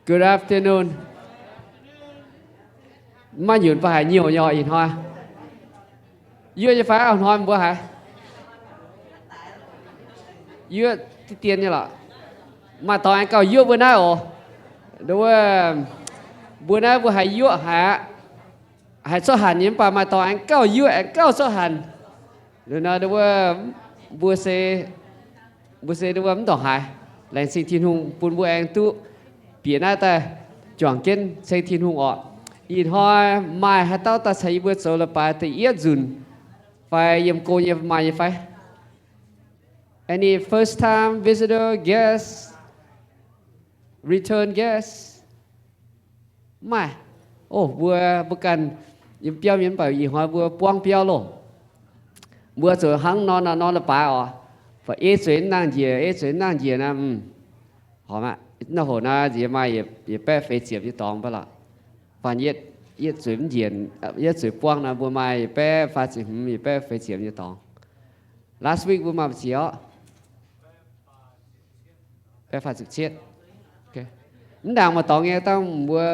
Good afternoon. Maiv nyunc mbuo haiz nyouh nyei ih hnoi. Yuoqv nyei fai? Ih hnoi mbuo haiz yuoqv diqv dien nyei lorqc. Maaih dorngx aengx gauh yuoqv mbuo naaiv oc. Wuov, mbuo naaiv mbuo haiz yuoqv haic aqv. Haiz cuotv hanc nyei mv baac maaih dorngx aengx gauh yuoqv aengx gauh cuotv hanc. Liuz nor wuov, mbuo se, mbuo se wuov mv ndongc haaix. Laengz zingh Tin-Hungh bun mbuo aengx duqv bieqc naaiv daaih juangc jienv ceng Tin-Hungh orqc. Ih hnoi maaih haaix dauh daaih caux yie mbuo zoux leiz-baaix da'yietv nzunc fai yiem go nyei maaih nyei fai? Any first time visitor, guest, return guest? Maaih. Ov, mbuo, mbuo ganh yiem biauv mienh mv baac ih hnoi mbuo buangv biauv loh. Mbuo zuqc hnangv nor nor nor leiz-baaix oc. Fai ei zueiz nangh njiec, ei zueiz nangh njiec naaiv, horpc aqv. Naaiv hoc naaiv nziex maaih yietc baeqv feix ziepc nyei dorngx mv baac lorqc. Fai yietv, yietv zueiz mv njiec, yietv zueiz buangv naaiv mbuo maaih yietc baeqv faah ziepc hmz, yietc baeqv feix ziepc nyei dorngx. Last week mbuo maaih ziex orqc? Baeqv faah ziepc cietv. Mv ndaangc maaih dorngx nyei, dangh mbuo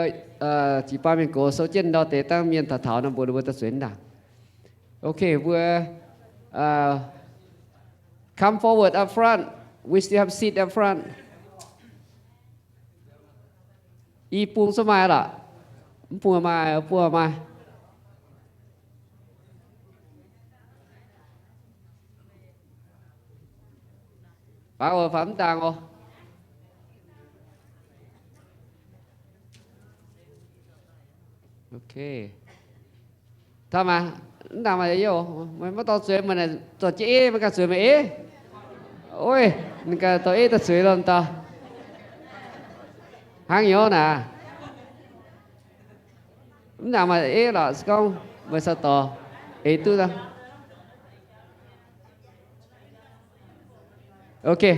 jiu-baang mienh gox sou jienv ndau deix dangh mienh taux taux nor mbuox ninh mbuo daaih zueiz mv ndaangc. Okay, mbuo come forward up front. We still have seat up front. I bung cuotv maaih lorqc? Mv bung maaih, buo maaih. Faaux oc, faaux mv ndaangc oc. Okay. Taux maah, mv ndaangc maaih yie oc. Meih maiv dorh zueiz, meih naaic zorqv jienv ei, meih ganh zueiz meih ei. Oi, ninh ganh dorh ei daaih zueiz lorqc daaih. Hnangv nyouz naaic. Mv ndaangc maaih ei lorqc, se gorngv meih caux dorh ei duqv. Okay,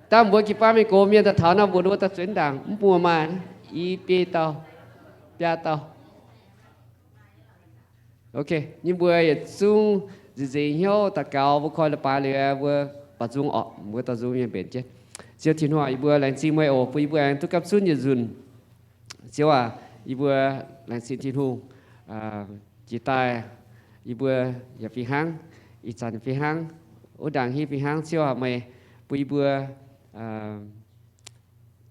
dangh mbuo jiu-baang mienh gox mienh daaih taux nor mbuox ninh mbuo daaih zueiz mv ndaangc, mv bung maaih, i biei dauh, biaa dauh. Okay, nyei mbuo yietc zungv nzengc nzengc hnyouv daux gaux, mbuo koi leiz-baaix liuz mbuo baaux nzung orqc, mbuo dorh nzung mienh mbenc jienv. Ziouv Tin-Hungh, yie mbuo laengz zingh meih oc, bun yie mbuo aengx duqv gapv zunv yietc nzunc. Ziouv aac, yie mbuo laengz zingh Tin-Hungh. Jiex daaih yie mbuo yaac fih hnangv, ih zanc fih hnangv, wuov ndaangc hiuv fih hnangv. Ziouv aac, meih bun yie mbuo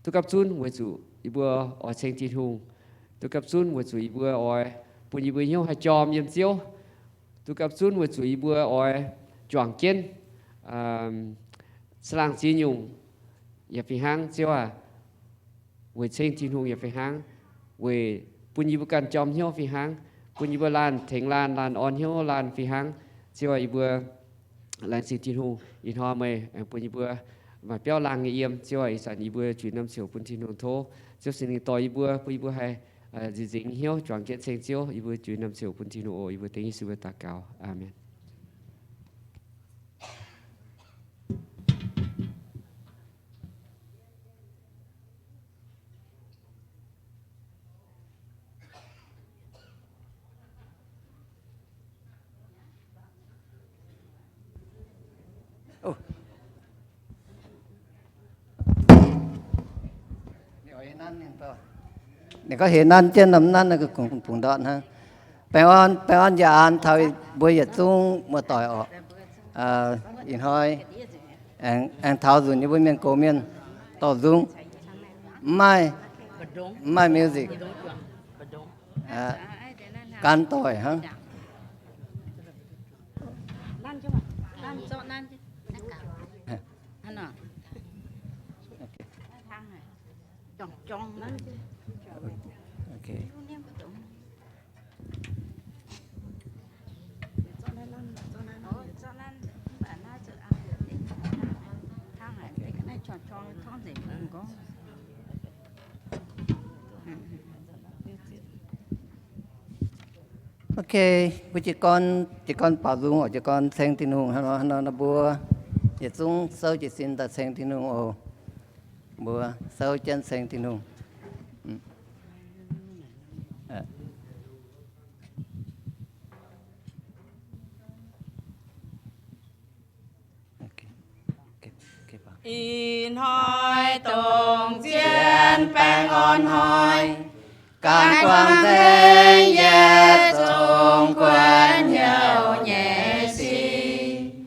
duqv gapv zunv weic zuqc yie mbuo oix ceng Tin-Hungh, duqv gapv zunv weic zuqc yie mbuo oix bun yie mbuo hnyouv haih jorm yiem Ziouv, duqv gapv zunv weic zuqc yie mbuo oix juangc jienv caangh laangh ziex nyungc yaac fih hnangv. Ziouv aac, weic ceng Tin-Hungh yaac fih hnangv, weic bun yie mbuo ganh jorm hnyouv fih hnangv, bun yie mbuo laanh tengx laanh, laanh orn hnyouv laanh fih hnangv. Ziouv aac, yie mbuo laengz zingh Tin-Hungh. Ih hnoi meih aengx bun yie mbuo maaih biauv laangh nyei yiem. Ziouv aac, ih zanc yie mbuo juix norm ziouc bun Tin-Hungh tov Ziouv Singx Lingh dorh yie mbuo, bun yie mbuo haih nzengc nzengc hnyouv juangc jienv ceng Ziouv. Yie mbuo juix norm ziouc bun Tin-Hungh oc. Yie mbuo dengv Yesu mbuo daux gaux. Aamen. Ninh gorngv heuc nanv jienv norm nanv naaiv bungx ndortv hnangv. Baengh orn, baengh orn njiec aanx taux mbuo yietc zungv muoz-doic orqc. Ih hnoi aengx taux nzunc yie mbuo mienh gox mienh dorh nzung, mv maaih, mv maaih music, gan doic hnangv. Ok, mbuo jiez gorn, jiez gorn baaux nzung oc, jiez gorn ceng Tin-Hungh hnangv nor, hnangv nor, nor mbuo yietc zungv souv jiez sin daaih ceng Tin-Hungh oc. Mbuo souv jienv ceng Tin-Hungh. Ih hnoi dongh zien baengh orn hnoi. Ganh buangh nzengc yietc zungv guon hnyouv nyei sic,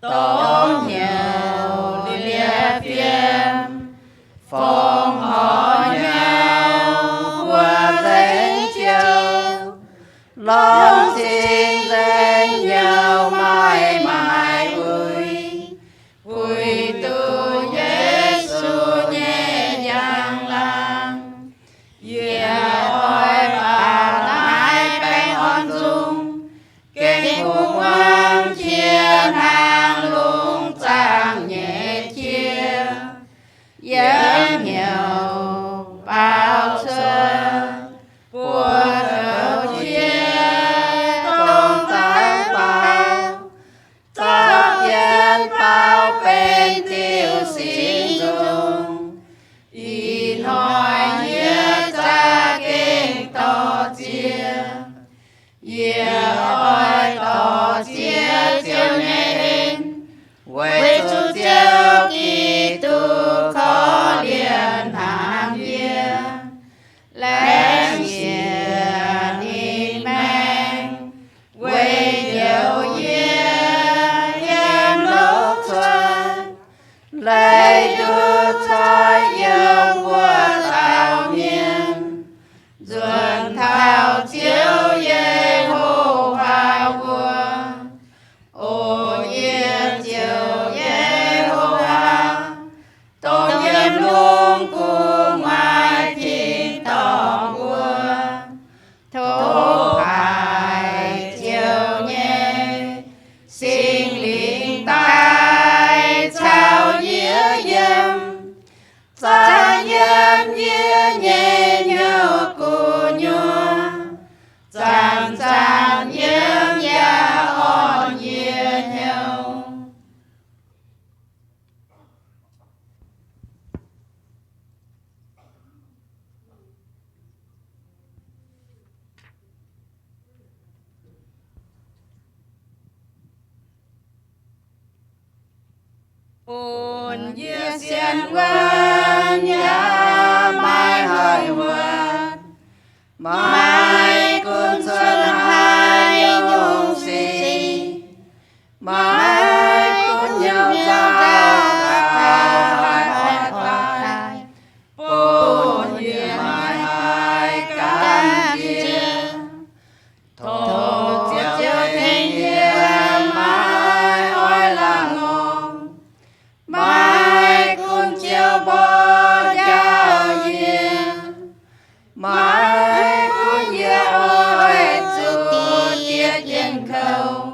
dongh hnyouv liepc fiem, fongc horc hnyouv mbuo nzengc Ziouv. Longc cing nzengc hnyouv maiv maaih uix, puix duqv Yesu nyei njang-laangc. Yie oix baac naaiv baengh orn nzung, gengh kungx muangx qiex hnaangx lungh zaangc nyei qiex, yiem hnyouv baaux cuotv buo douz qiex, dongh zaangc baaux, zorqv jienv baaux benx diuh singx nzung. Ih hnoi yie za'gengh dorh ziex, yie oix dorh ziex Ziouv nyei en, weic zuqc Ziouv Giduc korv-lienh hnamv yie, laengz zingh ninh maengc, weic njoux yie yiem lov cuotv, leih nduqc coiv youh mbuo dauh mienh, nzuonx taux Ziouv Ye^ho^waa mbuo. O yie Ziouv Ye^ho^waa, dongh yiem lungh gu'nguaaic tin-dorngh mbuo, tov haiz Ziouv nyei Singx Lingh daaih caux yie yiem, zanc yiem yie nyei hnyouv gu'nyuoz, zanc-zanc yiem yaac orn yie hnyouv. Bun yie sienx wuonv yaac maiv haih wuonv, maiv gunv cuotv haaix nyungc sic, maiv gunv hnyouv nzauh gauh haiz oix daaih, bun yie maiv haih gaanv jiex. Tov Ziouv tengx yie maiv oix laangh ngorc, maiv gunv Ziouv mborqv njaaux yie, maiv gunv yie oix zuqc diev jien kouv,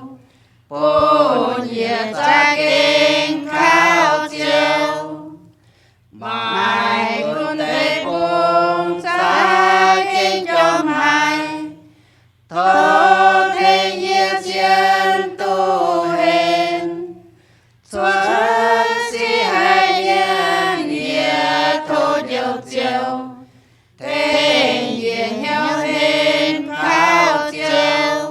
bun yie za'gengh kaux Ziouv. Maiv gunv deic-bung za'gengh jorm haic, tov tengx yie sienx duqv henv. Cuotv sic haic yiem yie, tov Njoux Ziouv tengx yie hnyouv henv kaux Ziouv.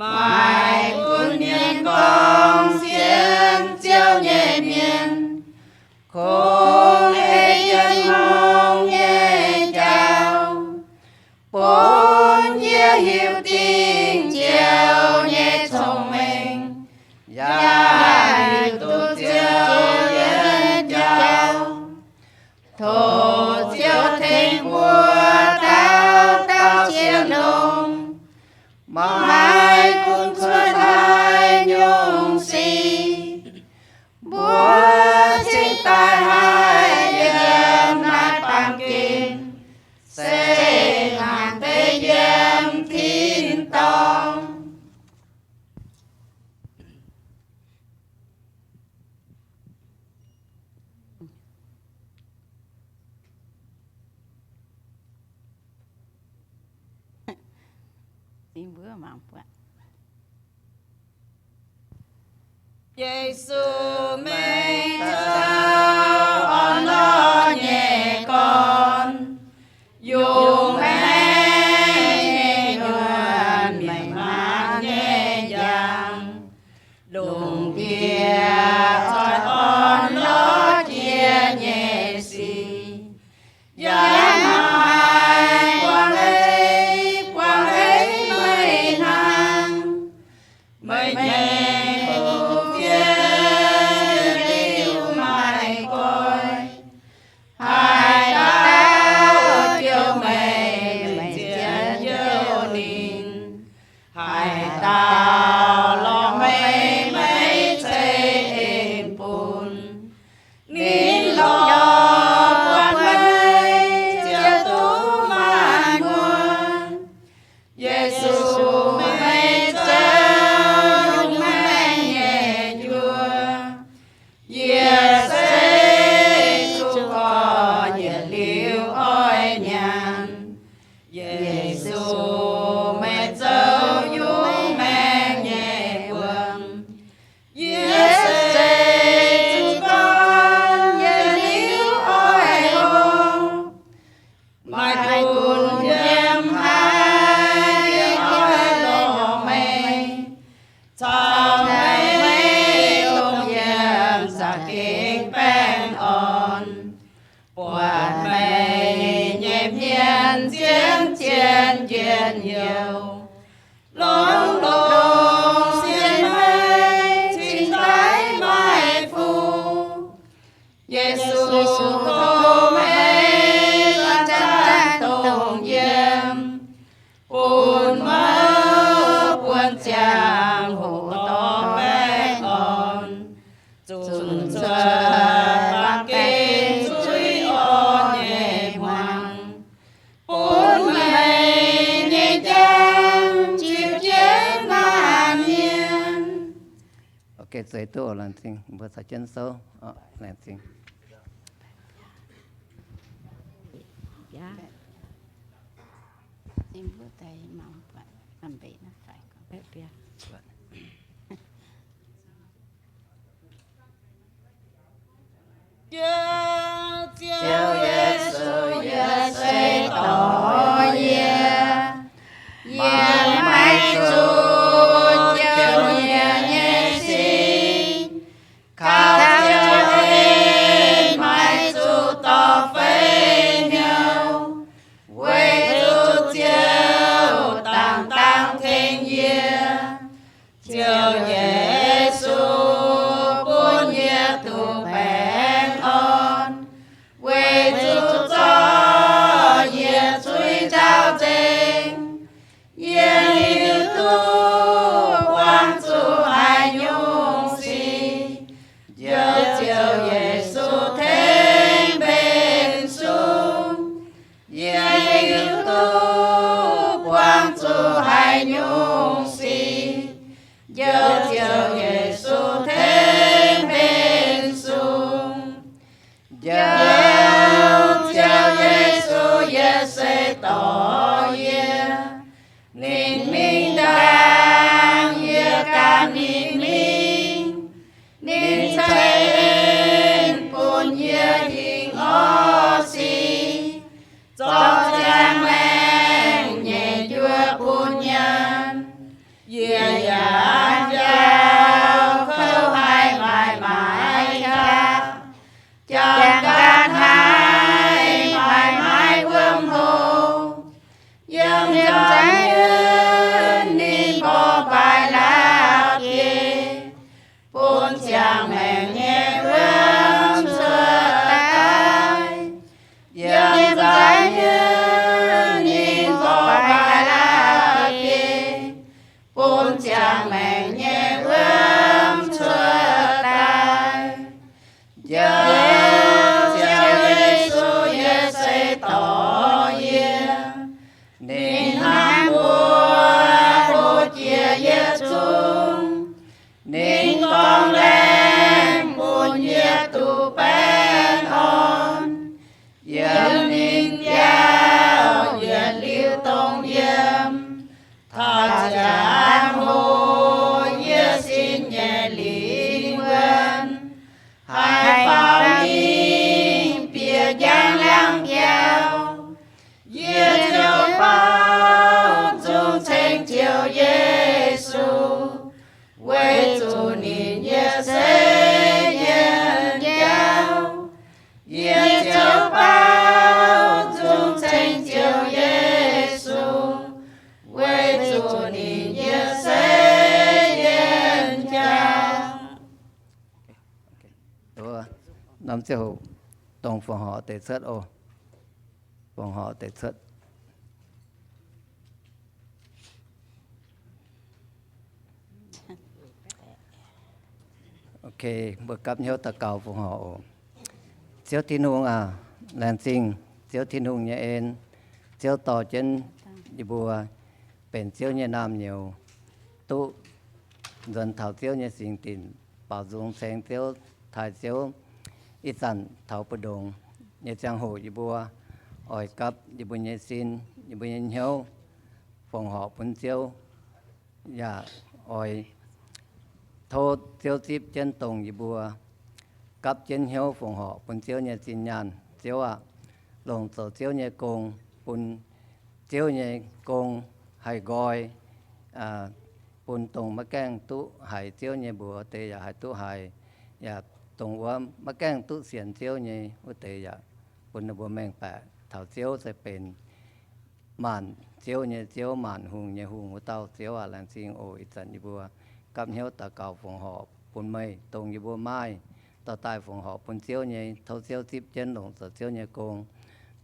Maiv gunv mienh gorngv sienx Ziouv nyei mienh, kungx ei jienv hngongx nyei jauv, bun yie hiuv dingc Ziouv nyei cong-mengh, yaac hiuv duqv Ziouv nyei jauv. Tov Ziouv tengx mbuo dauh dauh sienx longx, maiv gunv cuotv haaix nyungc sic, mbuo cingx daaih haih yiem naaiv baamh gen, se mangc deix yiem tin-dorngh. Yesu mengh zaux orn lorh nyei gorn, yungz maengc nyei nyuonh, maengc maanc nyei njang, lungh ndiev oix orn lorh jiex nyei sic. Yaac maaih buangh ei, buangh ei meih hnangv. Meih nyei kuv fienx liuz maaih nqoi, haaix dauh jouh meih, meih zienx jouh ninh. Haaix dauh lorz meih, meih ceix en bun ninh, lorz buatc meih ziouc duqv maanc muotc. Yesu, meih zoux nyungc maengc nyei njuov. Yie se zuqc gorx-youz liuz oix nyanc. Yesu, meih zoux nyungc maengc nyei wuom. Yie se zuqc gorx-youz liuz oix hopv. Maaih gunv yiem haaix yie oix lorz meih, caux meih dongh yiem za'gengh baengh orn. Buatc meih nyei hmien zien-zien njien-youh, longx-longx sienx meih cingx daaih maaih fuqv. Yesu, tov meih zanc-zanc dongh yiem, bun meih buonc ziangh hoc dorh baengh orn, zunc cuotv baamh gen zuiz orn nyei hmuangx, bun meih nyei njang ziux jienv maanc mienh. Ok, zueiz duqv laengz zingh, mbuo caux jienv souv. Laengz zingh. Ziouv Yesu, yie se dorh yie, yie maiv zuqc jouh yie nyei sin. Kaux Ziouv en, maiv zuqc dorh fei hnyouv, weic zuqc Ziouv dangh dangh tengx yie. Ziouv Yesu, bun yie duqv baengh orn, weic zuqc zorqv yie zuiz njaaux nzengc. Yie hiuv duqv buangh zuqc haaix nyungc sic, njoux Ziouv Yesu tengx mbenc sung. Yie hiuv duqv buangh zuqc haaix nyungc sic, njoux Ziouv Yesu tengx mbenc sung. Njoux Ziouv Yesu, yie se dorh yie. Ninh mingh ndaangc yie ganh ninh mingh. Ninh ceix en bun yie hingh orqv sic, zorqv ziangh maengc nyei njuov bun nyaanh. Yie yaac njaaux kouv haih maaih maaiz qaqv, jangx ganh haih maaih maaiz wuom hlo. ziouc hoqc dongh fongc horc deix cuotv oc. Fongc horc deix cuotv. Ok, mbuo gapv hnyouv daux gaux fongc horc oc. Ziouv Tin-Hungh aac, laengz zingh Ziouv Tin-Hungh nyei en. Ziouv dorh jienv yie mbuo benx Ziouv nyei naamh nyouz, duqv nzuonx taux Ziouv nyei singx dinc, baaux nzung ceng Ziouv, taaih Ziouv ih zanc taux mbu'ndongx nyei ziangh hoc yie mbuo oix gapv yie mbuo nyei sin, yie mbuo nyei hnyouv fongc horc bun Ziouv, yaac oix tov Ziouv zipv jienv dongh yie mbuo gapv jienv hnyouv fongc horc bun Ziouv nyei zinh nyaanh. Ziouv aah, longc zoux Ziouv nyei gong, bun Ziouv nyei gong haih nqoi, bun dongh maiv gaengh duqv haiz Ziouv nyei mbuox deix yaac haih duqv haiz, yaac dongh wuov maiv gaengh duqv sienx Ziouv nyei wuov deix yaac bun ninh mbuo mengh baeqc taux Ziouv se benx maanc ziouv nyei Ziouv, maanc hungh nyei Hungh wuov dauh. Ziouv aac, laengz zingh oc. Ih zanc yie mbuo gapv hnyouv daux gaux fongc horc bun meih, dongh yie mbuo maaih dorh daaih fongc horc bun Ziouv nyei, tov Ziouv zipv jienv longc zoux Ziouv nyei gong.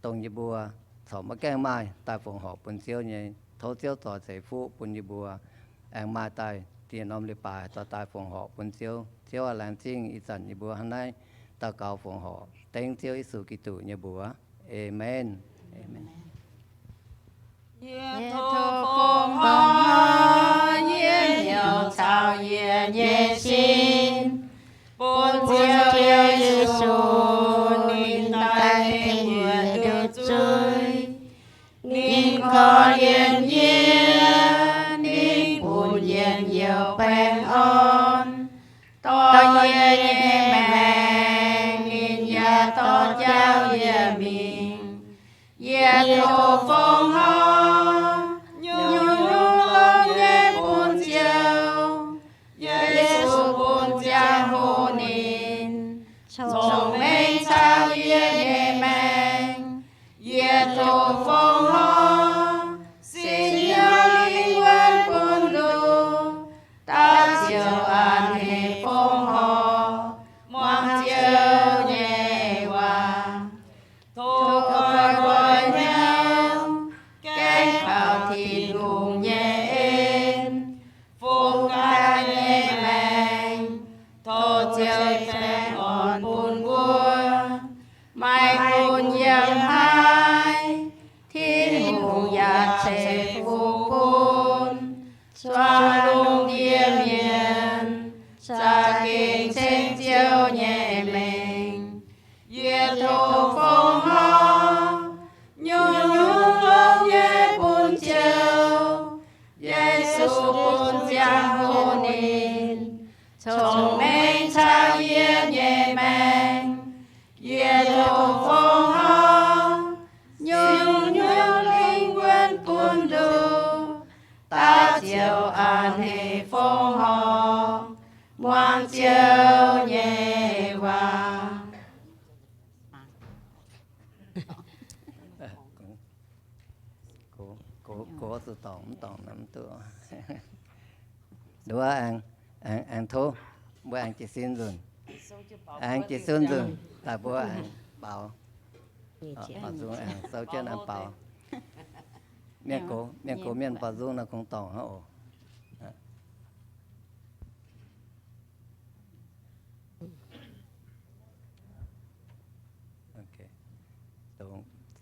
Dongh yie mbuo corc maiv gaengh maaih daaih fongc horc bun Ziouv nyei, tov Ziouv zoix ceix fuqv bun yie mbuo aengx maaih daaih dieh norm leiz-baaix dorh daaih fongc horc bun Ziouv. Ziouv aac, laengz zingh. Ih zanc yie mbuo hnangv naaiv daux gaux fongc horc dengv Ziouv Yesu Giduc nyei mbuox. Aamen. Yie tov fongc horc nyei hnyouv caux yie nyei sin bun Ziouv Yesu, ninh daaih tengx yie nduov zuiz. Ninh korv-lienh yie, ninh bun yie youc baengh orn. Dorh yie nyei maengc ninh yaac dorh jauv yie mingh. Yie tov fongc horc nyungc-nyungc longx nyei bun Ziouv Yesu, bun ziangh hoc ninh cong-mengh caux yie nyei maengc. Yie tov fongc horc, sin nyei lingh wuonh bun nduqc, dauh ziouc a'hneiv fongc horc muangx Ziouv nyei waac. Tov nqoi nqoi hnyouv gaengh kaux Tin-Hungh nyei en, fungx ganh nyei maengc. Tov Ziouv baengh orn bun mbuo, maiv gunv yiem haaix, Tin-Hungh yaac ceix fuqv bun zuangx lungh ndiev mienh za'gengh ceng Ziouv nyei mengh. Yie tov fongc horc nyungc-nyungc longx nyei bun Ziouv Yesu, bun ziangh hoc ninh cong-mengh caux yie nyei maengc. Yie tov fongc horc nyungc-nyungc lingh wuonh bun nduqc, dauh ziouc a'hneiv fongc horc muangx Ziouv nyei waac. Gox zuqc dorngc, mv dorngc mv duqv. Nduov aengx, aengx, aengx tov, mbuo aengx jiez sin nzunc. Aengx jiez sin nzunc daaih mbuo aengx baaux. Baaux nzung aengx sou jienv aengx baaux. Mienh gox, mienh gox mienh baaux nzung naaiv kungx dorngc hnangv oc.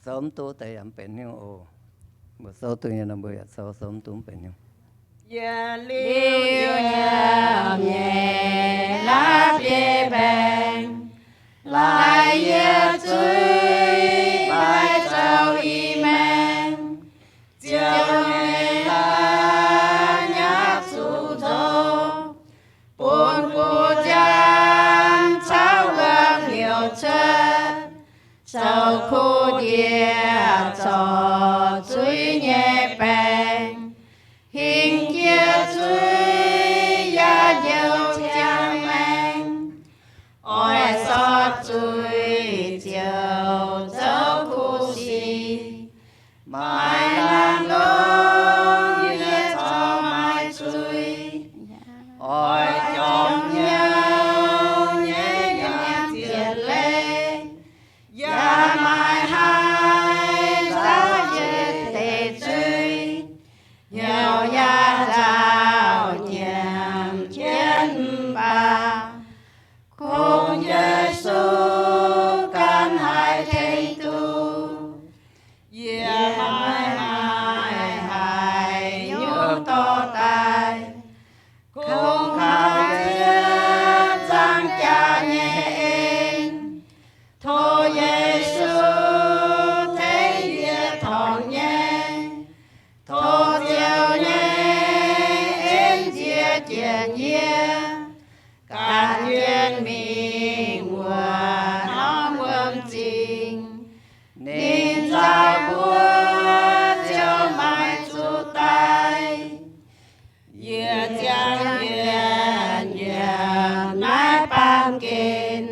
Sou mv duqv deix yaac mv benx haaix nyungc oc. Mbuo sou duqv nyei nor mbuo yaac sou, sou mv duqv mv benx haaix nyungc. Yie liuz nyiemc nyei laav biei mbaengx, laaix yie zuiz maiv zoux i maengx, Ziouv nyei laav nyatv zuqc nzorng, bun buoz-nziaamv caux wuom liouc cuotv, zoux kuv ndie zorc zuiz nyei baengc, hingh jiex zuiz yaac njoux ziangh maengx. Oix sortv zuiz ziouc zoux kuv sic, maaih laangz longx yie corc maaih zuiz. Oix jorm hnyouv nyei nyanc ziepc leih, maaih haaix dauh yie deix zuiz, hnyouv yaac nzauh nyiemc jienv mv baac, kungx Yesu ganh haih tengx duqv. Yie maiv maaih haaix nyungc dorh daaih, kungx kaux yie nzangc jaax nyei en. Tov Yesu tengx yie torngv nyei, tov Ziouv nyei en nzie jienv yie, gan jienv mingh wuov norm wuom-zingh. Ninh nzauh mbuo ziouc maiv zuqc daic. Yie ziangh yienc yiem naaiv baamh gen,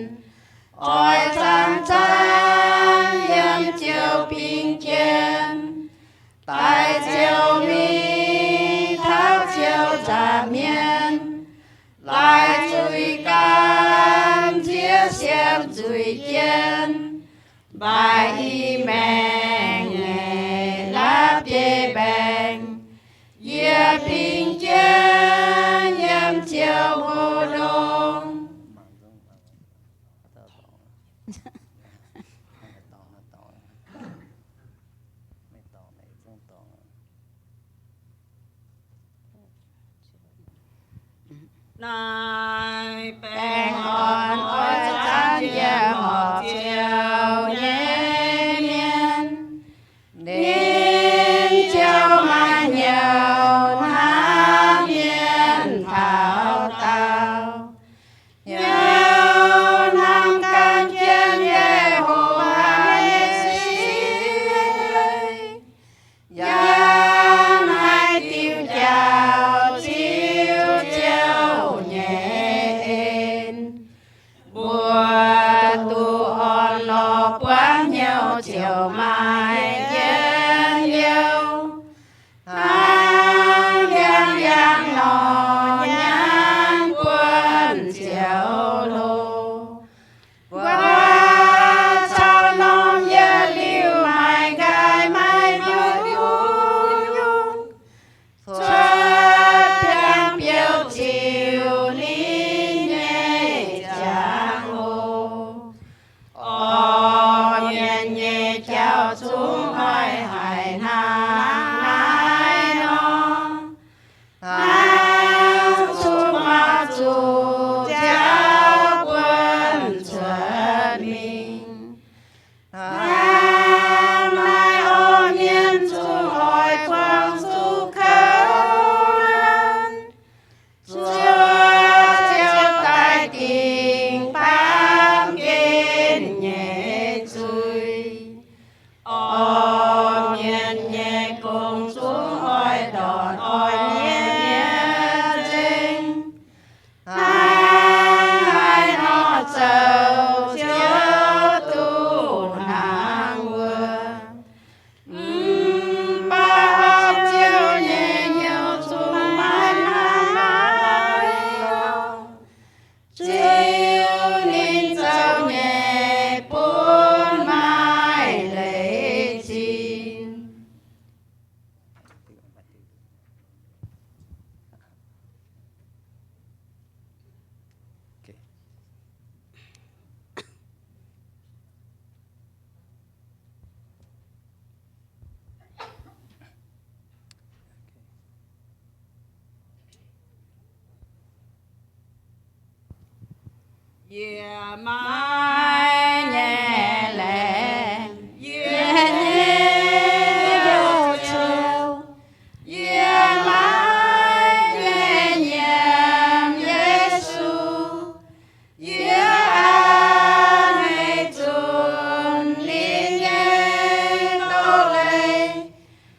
oix zanc-zanc yiem Ziouv bingx jienv, daic ziouc mingh taux Ziouv nza'hmien, laaix zuiz gaam nziev siemv zuiz jien, mbaih i maengc nyei la'bieiv mbaengx. Yie bingx jienv yiem Ziouv mbuo ndongc. Naaiv baengh orn oix zanc yiem horpc Ziouv nyei mienh. Ninh ziouc maaih hnyouv hnamv mienh taux daauh, hnyouv hnamv gan jienv Yehowa nyei sieqv, yaac haih diuc njaaux Ziouv, Ziouv nyei en. Mbuo duqv orn-lorqc buangv hnyouv ziouc maaih njien-youh, hnangv yangh yangh nor nyanc buonv ziouc loz. Mbuo caux norm yietc liuz maaih nqaai maaih nyungc-nyungc cuotv biangh biouv ziux ninh nyei ziangh hoc. Orv mienh nyei jauv zungv oix haiz hnangv naaiv nor, hnangv zuqc mauc zuqc nziaaux buonv cuotv mingh. Hnangv naaiv orv mienh zungv oix buangh zuqc kouv nanv, zuov Ziouv daaih dingc baamh gen nyei zuiz. Orv mienh nyei gong zungv oix ndortv oix nyei nzengc. Hnangv haaix nor zoux Ziouv duqv hnangv wuov. Mv baac Ziouv nyei hnyouv zungv maiv hnangv naaiv nor. Ziouv ninh zoux nyei bun maaih leiz zinh. Yie maiv nyei laengz, yie nyei Ziouv, yie maiv nyei nyiemc Yesu. Yie aav meih zunc ninh nyei doz-leiz,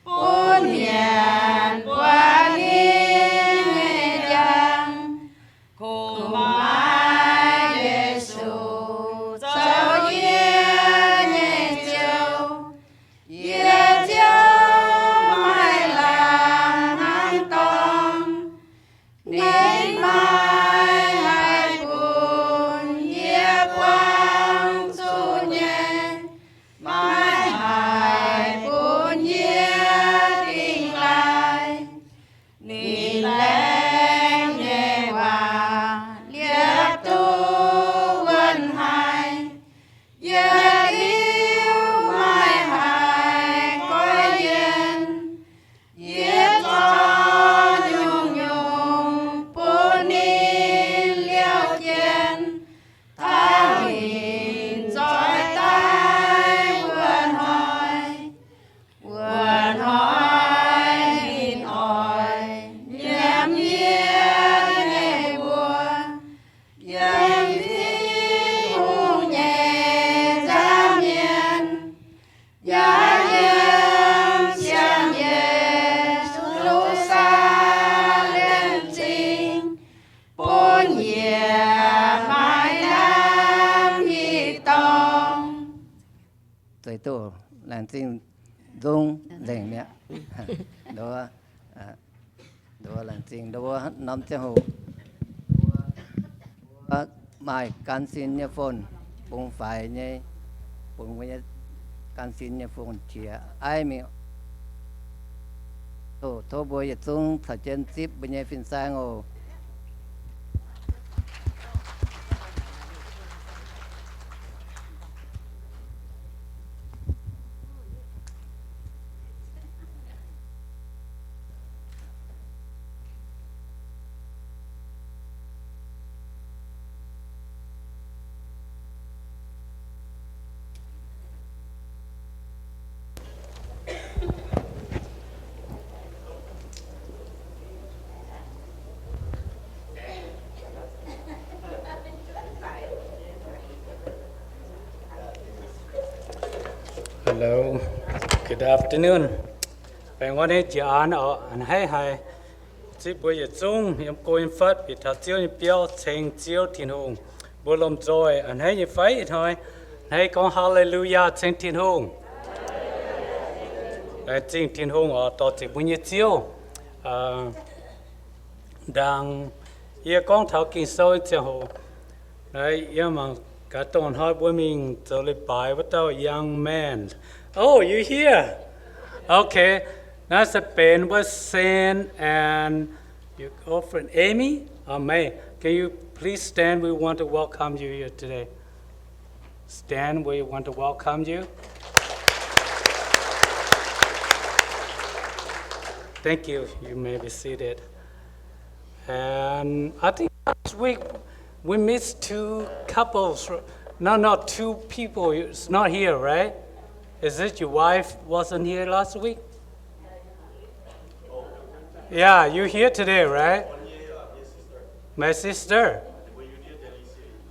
bun mienh buatc ninh nyei njang. Kungx maaih Yesu Duqv laengz zingh nzung nzengc mi'aqv. Nduov, nduov laengz zingh nduov norm ziangh hoc maaih gan sin nyei phone bungx faix nyei, bungx mbuo nyei gan sin nyei phone qiex aiv mingh. Tov, tov mbuo yietc zungv caux jienv zipv mbuo nyei fin-saeng oc. Hello. Good afternoon. Baengh orn nyei jiex aanx oc, a'hneiv haic. Zipv mbuo yietc zungv yiem go yiem fatv bieqc taux Ziouv nyei biauv ceng Ziouv Tin-Hungh. Mbuo lomh nzoih a'hneiv nyei fai ih hnoi? A'hneiv gorngv Haa^le^lu^yaa ceng Tin-Hungh. Laengz zingh Tin-Hungh oc, dorh ziepc mbuo nyei Ziouv. Ndaangc yie gorngv taux Ging-Sou nyei ziangh hoc, naaiv yie mangc gaax dongh hnoi mbuo mingh zoux leiz-baaix wuov dauh young man. Oh, you here? Okay. Naaiv se benx wuov Sen and your girlfriend Amy? Oh, May. Can you please stand? We want to welcome you here today. Stand, we want to welcome you. Thank you. You may be seated. And I think last week we missed two couples. No, no, two people. It's not here, right? Is it your wife wasn't here last week? Yeah, you here today, right? My sister.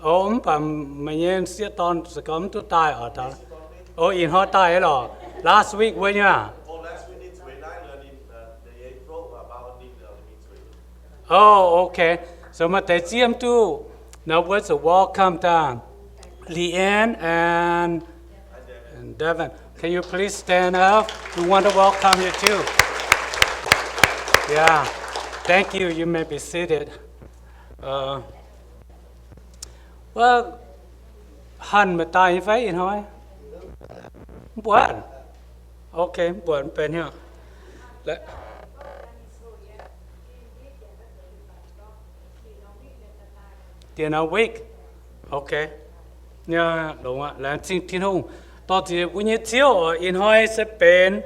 Oh, mv baac meih nyei sieqv dorn se gorngv mv duqv daaih oc. Oh, ih hnoi daaih lorqc. Last week wuov nyei aac? Oh, okay. So maaih deix zieqv mv duqv. Now let's welcome the Leanne and, and Devin. Can you please stand up? We want to welcome you too. Yeah. Thank you. You may be seated. Uh, well, Hanh maaih daaih nyei fai ih hnoi? Mv buatc. Okay, mv buatc, mv benx hnyouv. Diex norm week. Okay. Longx aqv. Laengz zingh Tin-Hungh. Dorh ziepc mbuo nyei Ziouv oc, ih hnoi se benx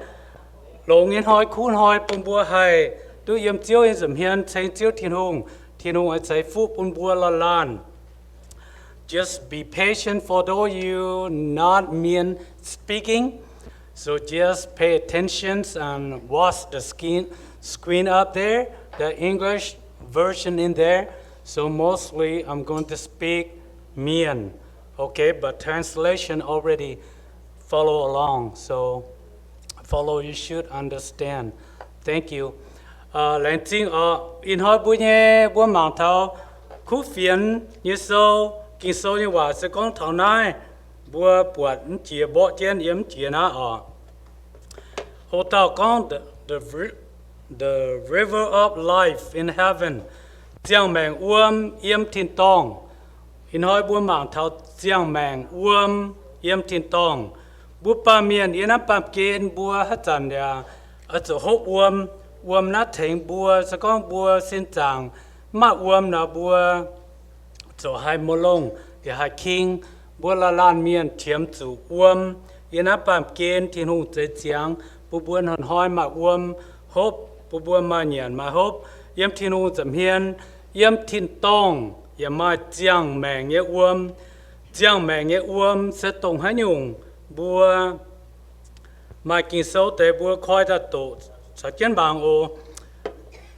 longx nyei hnoi, kuv hnoi bun mbuo haih duqv yiem Ziouv nyei nza'hmien ceng Ziouv Tin-Hungh. Tin-Hungh oix ceix fuqv bun mbuo laanh. Just be patient for those you not Mien speaking. So just pay attention and watch the screen, screen up there, the English version in there. So mostly I'm going to speak Mien, okay? But translation already follow along. So follow, you should understand. Thank you. Laengz zingh oc. Ih hnoi mbuo nyei, mbuo mangc taux kuv fienx nyei sou, Ging-Sou nyei waac se gorngv taux naaiv. Mbuo buatc mv jiex, mborqv jienv yiem mv jiex naaiv oc. Ho dauh gorngv, the, the, the river of life in heaven, ziangh maengc wuom yiem tin-dorngh. Ih hnoi mbuo mangc taux ziangh maengc wuom yiem tin-dorngh. Mbuo baamh mienh yiem naaiv baamh gen mbuo haaix zanc yaac oix zuqc hopv wuom. Wuom naaiv tengx mbuo, se gorngv mbuo sin zaangc mv maaih wuom nor, mbuo ziouc haih mouc longh yaac haih king. Mbuo laanh laanh mienh qiemx zuqc wuom. Yiem naaiv baamh gen Tin-Hungh zeix ziangx bun mbuo hnoi-hnoi maaih wuom hopv, bun mbuo maaih nyanc maaih hopv yiem Tin-Hungh nza'hmien. Yiem tin-dorngh yaac maaih ziangh maengc nyei wuom. Ziangh maengc nyei wuom se dongh haaix nyungc, mbuo maaih Ging-Sou deix mbuo koi daaih doqc caux jienv mangc oc.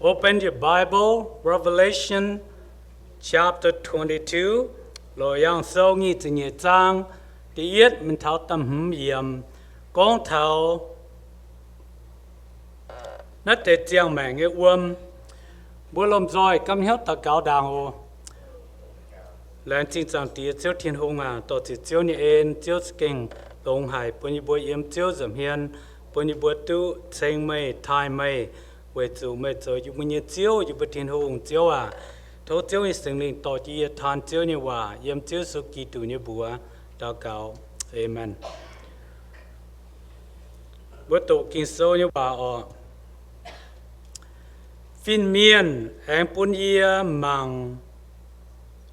Open your Bible, Revelation chapter twenty-two, Lorqc Yaangh Sou nyic ziepc nyeic zaang, da'yietv mingh taux da'hmz yiemc, gorngv taux naaiv deix ziangh maengc nyei wuom. Mbuo lomh nzoih gapv hnyouv daux gaux ndaangc oc. Laengz zingh Zaangc Diex Ziouv Tin-Hungh aac, dorh ziepc Ziouv nyei en, Ziouv za'gengh longx haic bun yie mbuo yiem Ziouv nza'hmien, bun yie mbuo duqv ceng meih, taaih meih, weic zuqc meih zoux yie mbuo nyei Ziouv, yie mbuo Tin-Hungh. Ziouv aac, tov Ziouv nyei Singx Lingh dorh jienv yie taan Ziouv nyei waac, yiem Ziouv Yesu Giduc nyei mbuox daux gaux. Aamen. Mbuo doqc Ging-Sou nyei waac oc. Fin-mienh aengx bun yie mangc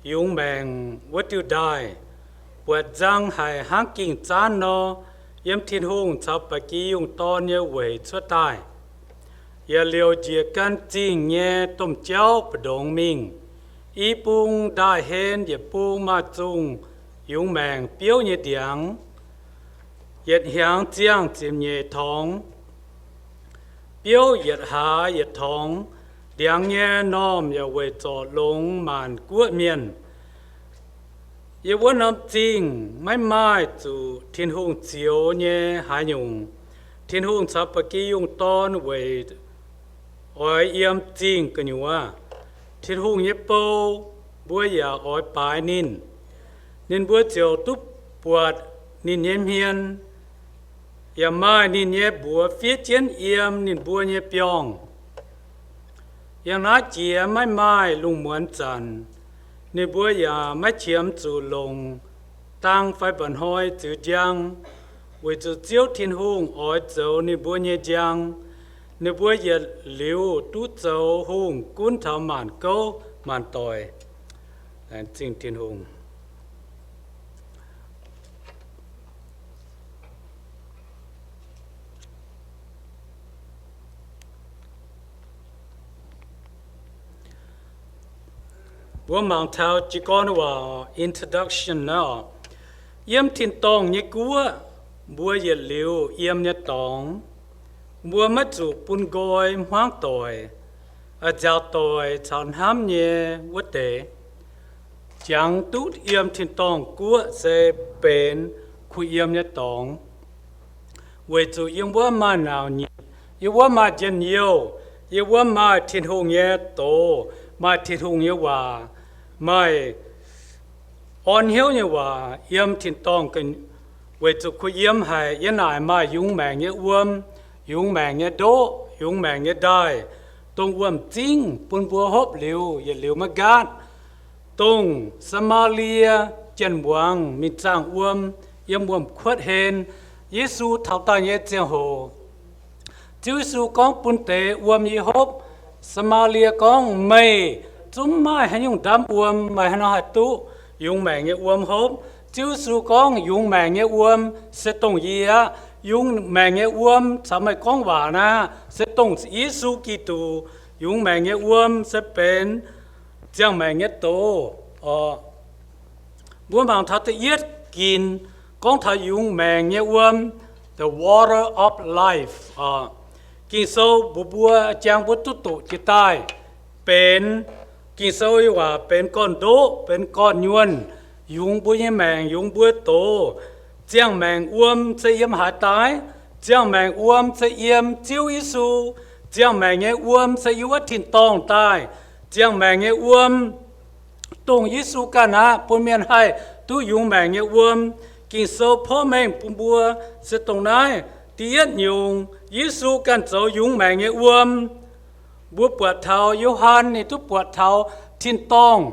yungz maengc wuov diuh ndaaih, buatc nzang haic hnangv ging-zaanv nor, yiem Tin-Hungh caux Ba'gi Yungh Dorn nyei weic cuotv daaih. Yietc liuz njiec gan zingh nyei domh jauv mbu'ndongx mingh. I bung ndaaih-hlen yietc bung maaih zungh yungz maengc biouv nyei ndiangx, yietc hnyangx ziangh ziepc nyeic torngx, biouv yietc hlaax yietc torngx. Ndiangx nyei normh yaac weic zorc longx maanc guoqv mienh. Yiem wuov norm zingh maiv maaih zuqc Tin-Hungh zioux nyei haaix nyungc. Tin-Hungh caux Ba'gi Yungh Dorn weic oix yiem zingh gu'nyuoz. Tin-Hungh nyei bou mbuo yaac oix baaix ninh. Ninh mbuo ziouc duqv buatc ninh nyei hmien, yaac maaih ninh nyei mbuox fiev jienv yiem ninh mbuo nyei biorngh. Yangh naaiv jiex maiv maaih lungh muonz zanc, ninh mbuo yaac maiv qiemx zuqc longc dang fai mba'hnoi ziux njang, weic zuqc Ziouv Tin-Hungh oix zoux ninh mbuo nyei njang. Ninh mbuo yietc liuz duqv zoux hungh gunv taux maanc gouv maanc doic. Laengz zingh Tin-Hungh. Mbuo mangc taux jiez gorn waac introduction naaiv oc. Yiem tin-dorngh nyei guoqv, mbuo yietc liuz yiem nyei dorngx, mbuo maiv zuqc bun nqoi hmuangv doic, a'nziaauc doic caux hnamv nyei wuov deix. Jangx duqv yiem tin-dorngh guoqv se benx kuh yiem nyei dorngx, weic zuqc yiem wuov maaih naauc nyitc, yiem wuov maaih njien-youh, yiem wuov maaih Tin-Hungh nyei doz, maaih Tin-Hungh nyei waac, maaih orn hnyouv nyei waac yiem tin-dorngh. Weic zuqc kuh yiem haic, yiem naaic maaih yungz maengc nyei wuom, yungz maengc nyei ndoqv, yungz maengc nyei ndaaih, dongh wuom-zingv bun mbuo hopv liuz yietc liuz maiv nqaatv, dongh Saa^maa^lie jien-muangz mingh zaangh wuom yiem wuom-kuotv hlen, Yesu taux daaih nyei ziangh hoc. Ziouv Yesu gorngv bun deix wuom yie hopv. Saa^maa^lie gorngv, meih zungv maaih haaix nyungc ndaamv wuom, meih haaix nor haih duqv yungz maengc nyei wuom hopv? Ziouv Yesu gorngv, yungz maengc nyei wuom se dongh yie aqv. Yungz maengc nyei wuom caux meih gorngv waac naaiv se dongh Yesu Giduc. Yungz maengc nyei wuom se benx ziangh maengc nyei doz oc. Mbuo mangc taux da'yietv ginc gorngv taux yungz maengc nyei wuom, the water of life oc. Ging-Sou mbuox mbuo, jangx mbuo duqv doqc jiex daaih, benx, Ging-Sou nyei waac benx gorn-ndoqv, benx gorn-nyuonh, yungz mbuo nyei maengc, yungz mbuo doz. Ziangh maengc wuom se yiem haaix daaih? Ziangh maengc wuom se yiem Ziouv Yesu. Ziangh maengc nyei wuom se yiem wuov tin-dorngh daaih. Ziangh maengc nyei wuom dongh Yesu ganh aqv bun mienh haih duqv yungz maengc nyei wuom. Ging-Sou porv mengh bun mbuo se dongh naaiv. Da'yietv nyungc, Yesu ganh zoux yungz maengc nyei wuom. Mbuo buatc taux Yo^han ninh duqv buatc taux tin-dorngh.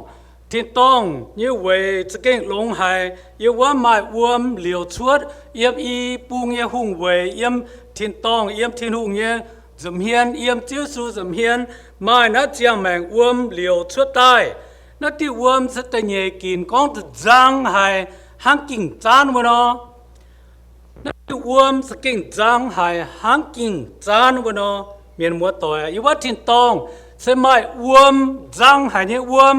Tin-dorngh nyei weic za'gengh longx haic. Yiem wuov maaih wuom liouc cuotv, yiem i bung nyei hungh weic, yiem tin-dorngh, yiem Tin-Hungh nyei nza'hmien, yiem Ziouv Yesu nza'hmien, maaih naaiv ziangh maengc wuom liouc cuotv daaih. Naaiv diuh wuom se da'nyeic ginc gorngv nzang haic hnangv ging-zaanv wuov nor. Naaiv diuh wuom za'gengh nzang haic hnangv ging-zaanv wuov nor. Mienh muoz-doic, yiem wuov tin-dorngh se maaih wuom, nzang haic nyei wuom,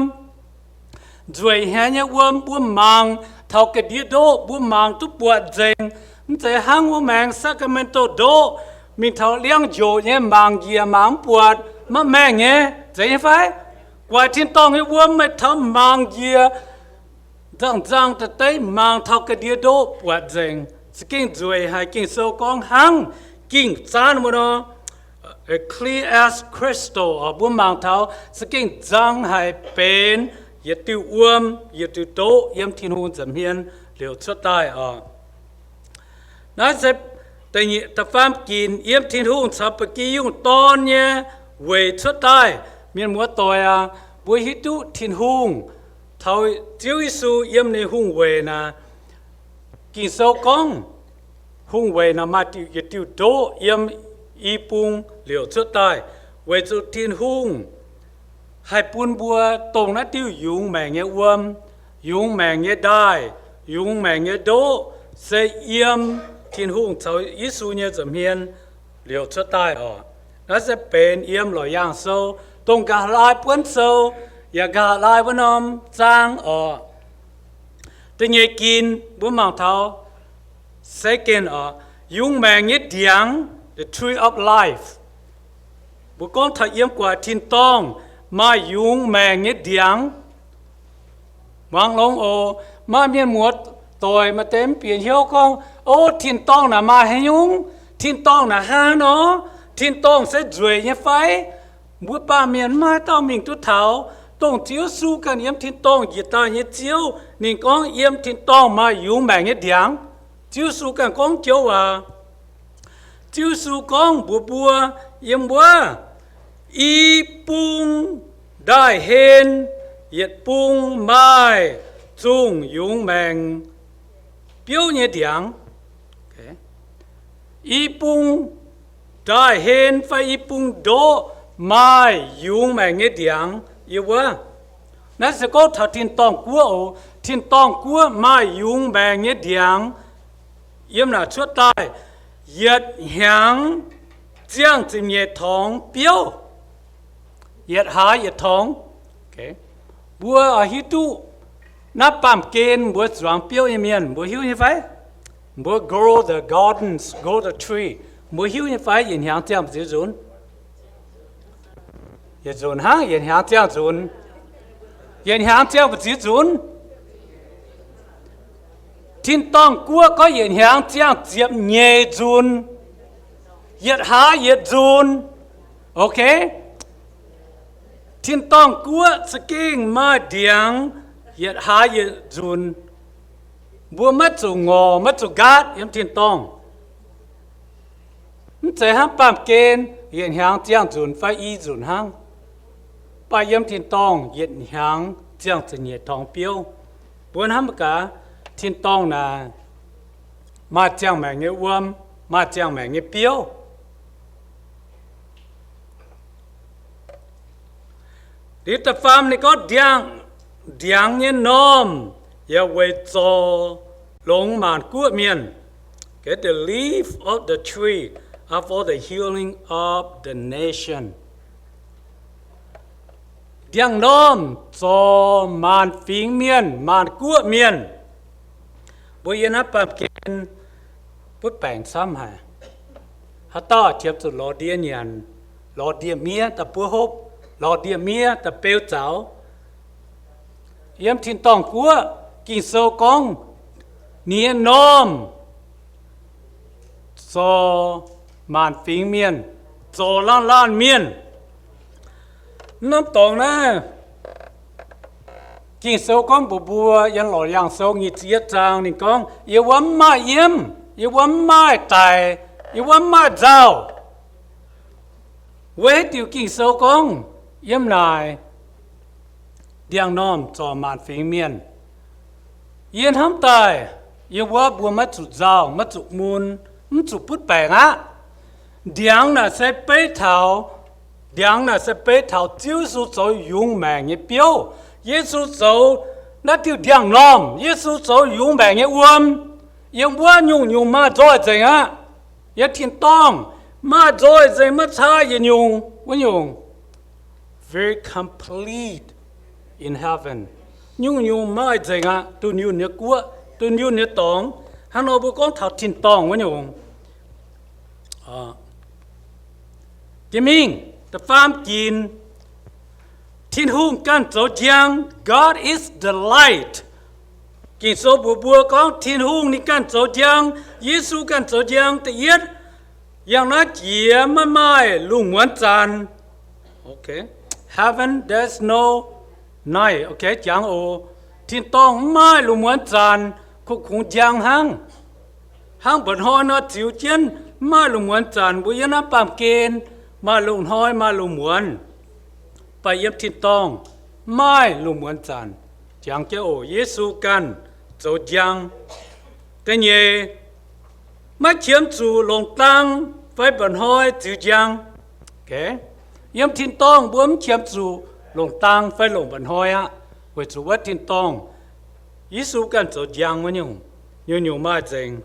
nzueic haic nyei wuom. Mbuo mangc taux ga'ndiev ndoqv mbuo mangc duqv buatc nzengc. Mv zeiz hnangv wuov maengx Sacramento ndoqv mingh taux liangv njoqc nyei mangc njiec mangc mv buatc, maiv maengh nyei, zeiz nyei fai? Guaix tin-dorngh nyei wuom meih taux mangc njiec nzangh-nzangh da'deix mangc taux ga'ndiev ndoqv buatc nzengc, za'gengh nzueic haic. Ging-Sou gorngv hnangv ging-zaanv wuov nor, clear as crystal oc. Mbuo mangc taux za'gengh nzang haic benx yietc diuh wuom, yietc diuh ndoqv yiem Tin-Hungh nza'hmien liouc cuotv daaih oc. Naaiv se da'nyeic, da'faam ginc yiem Tin-Hungh caux Ba'gi Yungh Dorn nyei weic cuotv daaih. Mienh muoz-doic aac, mbuo hiuv duqv Tin-Hungh caux Ziouv Yesu yiem ninh hungh weic naaic. Ging-Sou gorngv hungh weic naaic maaih diuc yietc diuh ndoqv yiem i bung liouc cuotv daaih, weic zuqc Tin-Hungh haih bun mbuo dongh naaiv diuh yungz maengc nyei wuom, yungz maengc nyei ndaaih, yungz maengc nyei ndoqv, se yiem Tin-Hungh caux Yesu nyei nza'hmien liouc cuotv daaih oc. Naaiv se benx yiem Lorqc Yaangh Sou, dongh Nqa'haav Laai buonv sou, yaac Nqa'haav Laai wuov norm zaang oc. Da'nyeic ginc mbuo mangc taux second oc, yungz maengc nyei ndiangx, the tree of life. Mbuo gorngv taux yiem gu'nguaaic tin-dorngh maaih yungz maengc nyei ndiangx. Muangx longx oc. Maaih mienh muoz-doic maaih deix mv bieqc hnyouv gorngv, o, tin-dorngh naaic maaih haaix nyungc? Tin-dorngh naaic hnangv nor? Tin-dorngh se nzueic nyei fai? Mbuo baamh mienh mv maaih dauh mingh duqv taux. Dongh Ziouv Yesu ganh yiem tin-dorngh njiec daaih nyei Ziouv, ninh gorngv yiem tin-dorngh maaih yungz maengc nyei ndiangx. Ziouv Yesu ganh gorngv joux waac. Ziouv Yesu gorngv mbuox mbuo, yiem wuov, i bung ndaaih hlen yietc bung maaih zungh yungz maengc biouv nyei ndiangx. I bung ndaaih hlen fai i bung ndoqv maaih yungz maengc nyei ndiangx yiem wuov. Naaiv se gorngv taux tin-dorngh guoqv oc. Tin-dorngh guoqv maaih yungz maengc nyei ndiangx yiem naaic cuotv daaih, yietc hnyangx ziangh ziepc nyeic torngx biouv. Yietc hlaax yietc torngx. Mbuo hiuv duqv naaiv baamh gen mbuo zuangx biouv nyei mienh, mbuo hiuv nyei fai? Mbuo grow the gardens, grow the tree. Mbuo hiuv nyei fai yietc hnyangx ziangh mbu'ziex nzunc? Yietc nzunc hnangv, yietc hnyangx ziangh nzunc. Yietc hnyangx ziangh mbu'ziex nzunc? Tin-dorngh guoqv gorngv yietc hnyangx ziangh ziepc nyeic nzunc, yietc hlaax yietc nzunc. Ok? Tin-dorngh guoqv za'gengh maaih ndiangx yietc hlaax yietc nzunc. Mbuo maiv zuqc ngorc, maiv zuqc nqaatv yiem tin-dorngh. Mv zeiz hnangv baamh gen yietc hnyangx ziangh nzunc fai i nzunc hnangv. Mv baac yiem tin-dorngh yietc hnyangx ziangh ziepc nyeic torngx biouv. Mbuo hnamv gaax, tin-dorngh naaic maaih ziangh maengc nyei wuom, maaih ziangh maengc nyei biouv. Liuz da'faam ninh gorngv ndiangx, ndiangx nyei normh yaac weic zorc longx maanc guoqv mienh. Okay, the leaf of the tree are for the healing of the nation. Ndiangx-normh zorc maanc fingx mienh, maanc guoqv mienh. Mbuo yiem naaiv baamh gen butv baengc camv haic. Haaix dauh qiemx zuqc lorz ndie nyanc, lorz ndie-miev daaih buov hopv, lorz ndie-miev daaih beu zaux. Yiem tin-dorngh guoqv Ging-Sou gorngv ninh nyei normh zorc maanc fingx mienh, zorc laanh laanh mienh. Mv norm dorngx naaiv, Ging-Sou gorngv mbuox mbuo, yiem Lorqc Yaangh Sou nyic ziepc yietv zaang ninh gorngv, yie wuov mv maaih yiem, yie wuov mv maaih daic, yie wuov mv maaih nzauh. Weic haaix diuc Ging-Sou gorngv yiem naaic ndiangx-normh zorc maanc fingx mienh? Yie hnamv daaih, yiem wuov mbuo maiv zuqc nzauh, maiv zuqc mun, mv zuqc butv baengc aqv. Ndiangx naaic se beiv taux, ndiangx naaic se beiv taux Ziouv Yesu zoux yungz maengc nyei biouv. Yesu zoux naaiv diuh ndiangx-normh, Yesu zoux yungz maengc nyei wuom. Yiem wuov nyungc-nyungc maaih nzoih nzengc aqv. Yiem tin-dorngh maaih nzoih nzengc, maiv caa yietc nyungc wuov nyungc. Very complete in heaven. Nyungc-nyungc maaih nzengc aqv, dunh yunh nyei guoqv, dunh yunh nyei dorngx. Hnangv nor mbuo gorngv taux tin-dorngh wuov nyungc. Jiex mingh da'faam ginc, Tin-Hungh ganh zoux njang, God is the light. Ging-Sou mbuox mbuo gorngv Tin-Hungh ninh ganh zoux njang, Yesu ganh zoux njang. Da'yietv, yangh naaiv jiex maiv maaih lungh muonz zanc. Okay, heaven there's no night. Okay, jangx oc. Tin-dorngh mv maaih lungh muonz zanc, kungx-kungx njang hnangv. Hnangv mba'hnoi nor ziux jienv, mv maaih lungh muonz zanc, mbuo yiem naaiv baamh gen maaih lungh hnoi maaih lungh muonz. Mv baac yiem tin-dorngh mv maaih lungh muonz zanc. Jangx jienv oc, Yesu ganh zoux njang. Da'nyeic, maiv qiemx zuqc longc dang fai mba'hnoi ziux njang. Yiem tin-dorngh mbuo mv qiemx zuqc longc dang fai longc mba'hnoi aqv, weic zuqc wuov tin-dorngh Yesu ganh zoux njang wuov nyungc, nyungc-nyungc maaih nzengc.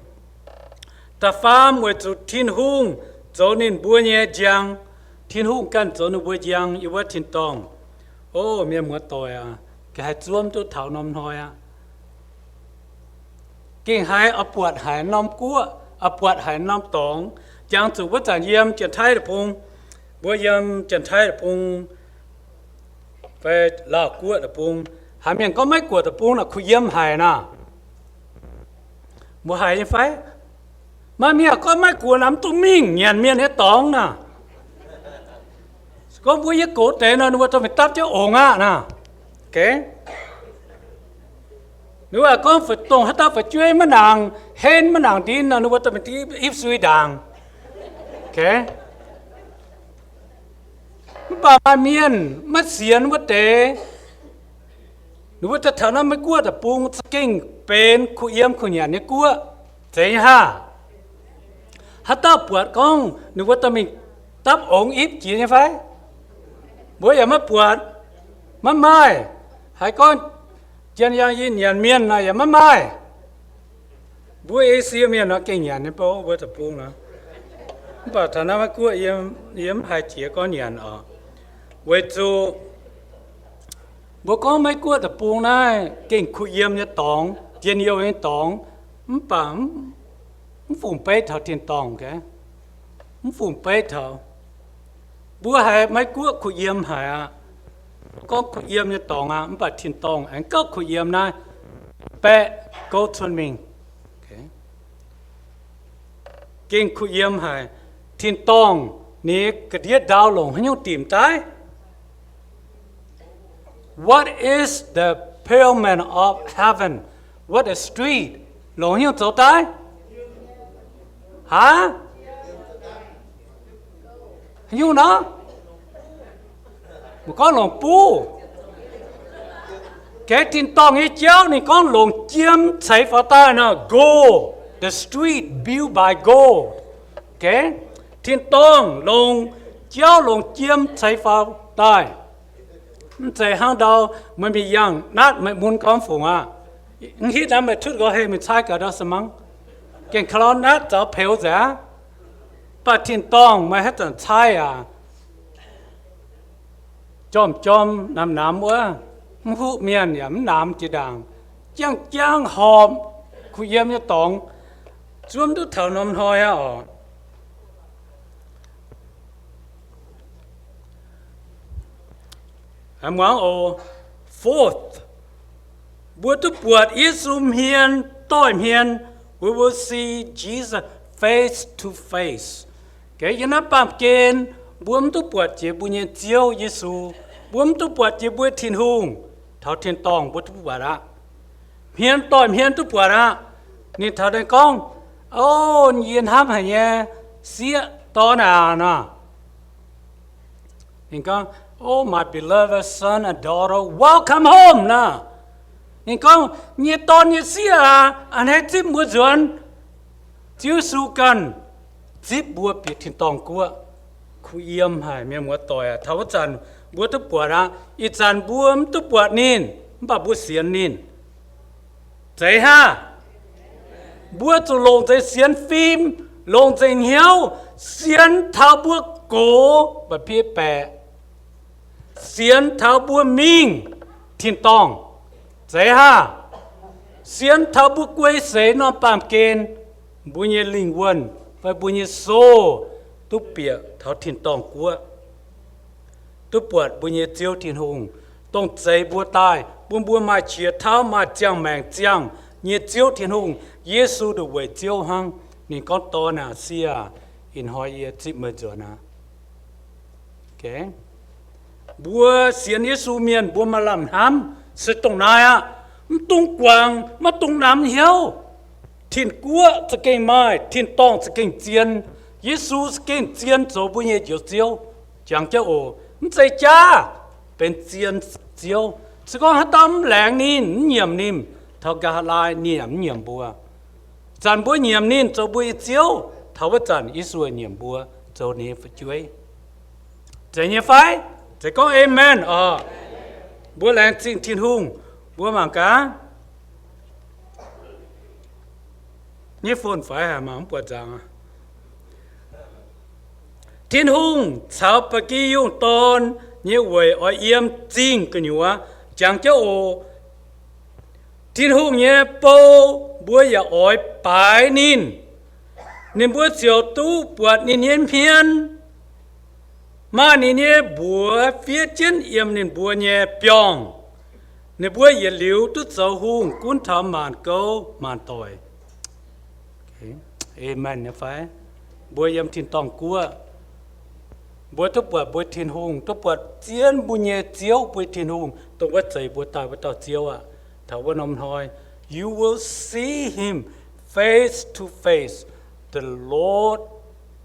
Da'faam, weic zuqc Tin-Hungh zoux ninh mbuo nyei njang. Tin-Hungh ganh zoux ninh mbuo njang yiem wuov tin-dorngh. O mienh muoz-doic aac, ga'haaix zuov mv duqv taux norm hnoi aqv. Gengh haiz oix buatc haic norm guoqv, oix buatc haic norm dorngx. Jangx zuqc wuov zanc yiem Janx-Taiv Deic-Bung, mbuo yiem Janx-Taiv Deic-Bung fai Laauh Guoqv Deic-Bung, haiz mienh gorngv Meiv Guoqv Deic-Bung naaic kuh yiem haic naaic. Mbuo haiz nyei fai? Maaih mienh gorngv Meiv Guoqv naaic mv duqv mingh, nyanc mienh nyei dorngx naaic. Gorngv mbuo yie gox deix nor, ninh mbuo dorh mingh dapv jienv ongx aqv naaic. Ninh mbuo gorngv dongh haaix dauh fu'jueiv maiv nangc hen maiv nangc ndin nor, ninh mbuo dorh mingh ipv sui ndaangc. Mv baac maaih mienh maiv sienx wuov deix, ninh mbuo daaih taux naaiv Meiv Guoqv Deic-Bung za'gengh benx kuh yiem kuh nyanc nyei guoqv. Zeiz nyei haah? Haaix dauh buatc gorngv ninh mbuo dorh mingh dapv ongx ipv jiex nyei fai? Mbuo yaac maiv buatc. Maiv maaih. Haiz gorngv Janx-Yangh Yinh nyanc mienh naaic yaac maiv maaih. Mbuo Esie mienh nor gengh nyanc nyei, bov mbuo Deic-Bung nor. Mv baac taux naaiv Meiv Guoqv yie mv haih jiex gorngv nyanc oc. Weic zuqc mbuo gorngv Meiv Guoqv Deic-Bung naaiv gengh kuh yiem nyei dorngx, njien-youh nyei dorngx, mv baac mv fungx beiv taux tin-dorngh. Mv fungx beiv taux. Mbuo haiz Meiv Guoqv kuh yiem haic aqv. Gorngv kuh yiem nyei dorngx aqv, mv baac tin-dorngh aengx gauh kuh yiem naaiv, baeqc gouv cuotv mingh. Gengh kuh yiem haic. Tin-dorngh ninh ga'ndiev ndau longc haaix nyungc dimc daaih? What is the pavement of heaven? What is street? Longc haaix nyungc zoux daaih? Haa? Haaix nyungc nor? Mbuo gorngv longc buv. Gengh tin-dorngh nyei jauv ninh gorngv longc jiem ceix faaux daaih nor, gold. The street built by gold. Tin-dorngh longc jauv longc jiem ceix faaux daaih. Mv zeiz hnangv ndau meih mingh yangh natv meih mun gorngv fungc aqv. Mv hitv naaiv meih tutv nqoi hei mingh caaiv gaax ndau se mangv. Gengh ka'lorn natv zaux peux nzengc aqv. Mv baac tin-dorngh meih haaix zanc caaiv aac, jorm-jorm namx-namx wuov, mv huqv mienh yaac mv namx jiex ndaangc, jangv-jangv horpc kuh yiem nyei dorngx, zuov mv duqv taux norm hnoi aqv oc. Muangx oc. Fourth, mbuo duqv buatc Yesu hmien, doix-hmien. We will see Jesus face to face. Gengh yiem naaiv baamh gen mbuo mv duqv buatc jiex mbuo nyei Ziouv Yesu. Mbuo mv duqv buatc jiex mbuo Tin-Hungh. Taux tin-dorngh mbuo duqv buatc aqv. Hmien doix-hmien duqv buatc aqv. Ninh taux deix gorngv, O, yie hnamv haic nyei sieqv dorn aac nor. Ninh gorngv, O my beloved son and daughter, welcome home nor. Ninh gorngv, Nyei dorn nyei sieqv aac, a'hneiv zipv mbuo nzuonx. Ziouv Yesu ganh zipv mbuo bieqc tin-dorngh guoqv. Kuh yiem haic, mienh muoz-doic aac. Taux wuov zanc mbuo duqv buatc aqv. Ih zanc mbuo mv duqv buatc ninh, mv baac mbuo sienx ninh. Zeiz haav? Mbuo zuqc longc nzengc sienx fim, longc nzengc hnyouv, sienx taux mbuo gox mba'biei baeqc, sienx taux mbuo mingh tin-dorngh. Zeiz haav? Sienx taux mbuo guei seix norm baamh gen, mbuo nyei lingh wuonh fai mbuo nyei soul duqv bieqc taux tin-dorngh guoqv, duqv buatc mbuo nyei Ziouv Tin-Hungh, dongh zeix mbuo daaih, bun mbuo maaih qiex tauv, maaih ziangh maengc ziangh nyei Ziouv Tin-Hungh, Yesu nduqc weic Ziouv hnangv. Ninh gorngv, Dorn aac, sieqv aac, ih hnoi yie zipv meih nzuonx aqv. Mbuo sienx Yesu mienh, mbuo maaih lamh hnamv se dongh naaiv aqv. Mv dungx guangc, maiv dungx namx hnyouv. Tin-guoqv za'gengh maaih, tin-dorngh za'gengh zien, Yesu za'gengh zien zoux mbuo nyei Njoux Ziouv. Jangx jienv oc, mv zeiz jaav, benx zien Ziouv. Se gorngv haaix dauh mv laengz ninh, mv nyiemc ninh, taux nqa'haav laai ninh yaac mv nyiemc mbuo. Zanc mbuo nyiemc ninh zoux mbuo nyei Ziouv, taux wuov zanc Yesu nyiemc mbuo zoux ninh nyei fu'jueiv. Zeiz nyei fai? Zeiz gorngv amen oc. Mbuo laengz zingh Tin-Hungh. Mbuo mangc gaax. Nyei fon faix haic, mangc mv buatc nzangc. Tin-Hungh caux ba'gi yungh dorn nyei weic oix yiem zingh gu'nyuoz. Jangx jienv oc. Tin-Hungh nyei bou mbuo yaac oix baaix ninh. Ninh mbuo ziouc duqv buatc ninh nyei hmien, maaih ninh nyei mbuox fiev jienv yiem ninh mbuo nyei biorngh. Ninh mbuo yietc liuz duqv zoux hungh gunv taux maanc gouv maanc doic. Amen nyei fai? Mbuo yiem tin-dorngh guoqv, mbuo duqv buatc mbuo Tin-Hungh, duqv buatc zien mbuo nyei Ziouv, mbuo Tin-Hungh, dongh wuov zeix mbuo daaih wuov dauh Ziouv aqv. Taux wuov norm hnoi, you will see him face to face. The Lord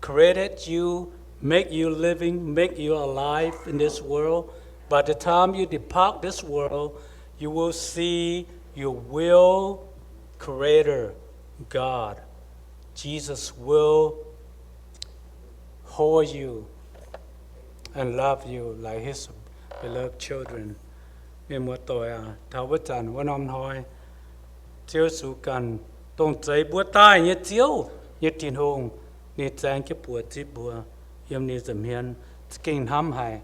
created you, make you living, make you alive in this world. By the time you depart this world, you will see your will creator, God. Jesus will hold you and love you like his beloved children. Mienh muoz-doic aac, taux wuov zanc wuov norm hnoi, Ziouv Yesu ganh, dongh zeix mbuo daaih nyei Ziouv nyei Tin-Hungh, ninh zaeng jienv buoz zipv mbuo yiem ninh nza'hmien, za'gengh hnamv haic